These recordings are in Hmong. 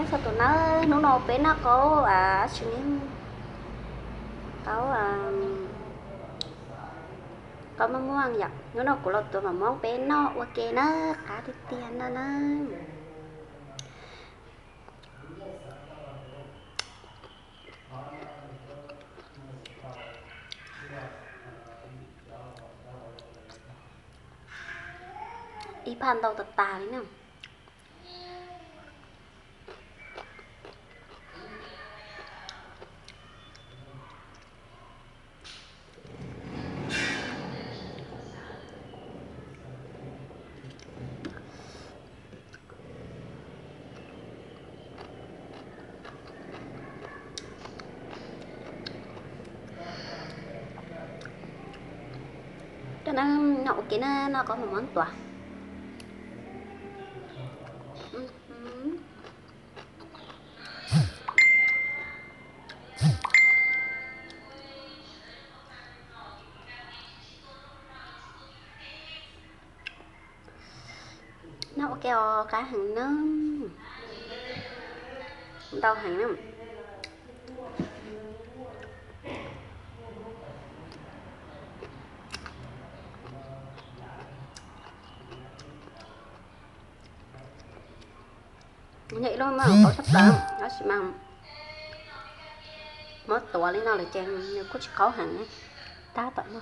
Txog tus nawb, hnub no peb noj qaub, qaub, qaub maj muaj yom. Hnub no kuv los tuav mov Hmoob peb noj ua ke na, qab tiag tiag no na. Ib phaj ntau tas tas li na. Cov no noj ua ke na, noj qaub mov Hmoob tuav. Noj ua ke os, qab heev na, ntau heev na. Yog ib lub maj qaub tshaj plaws, tab sis mas muab tuav li no lawm ces nws kuj tsis qaub heev, tab tom no.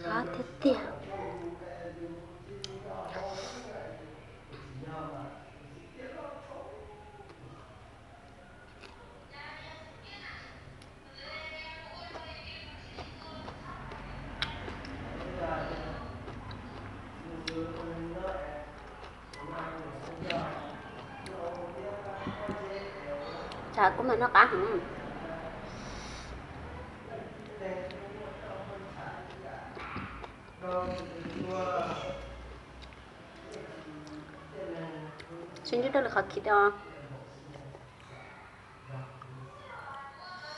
Qab tiag tiag. Tsam kuv mam noj qab heev. Sib ntsib rau lwm qhov khiv os.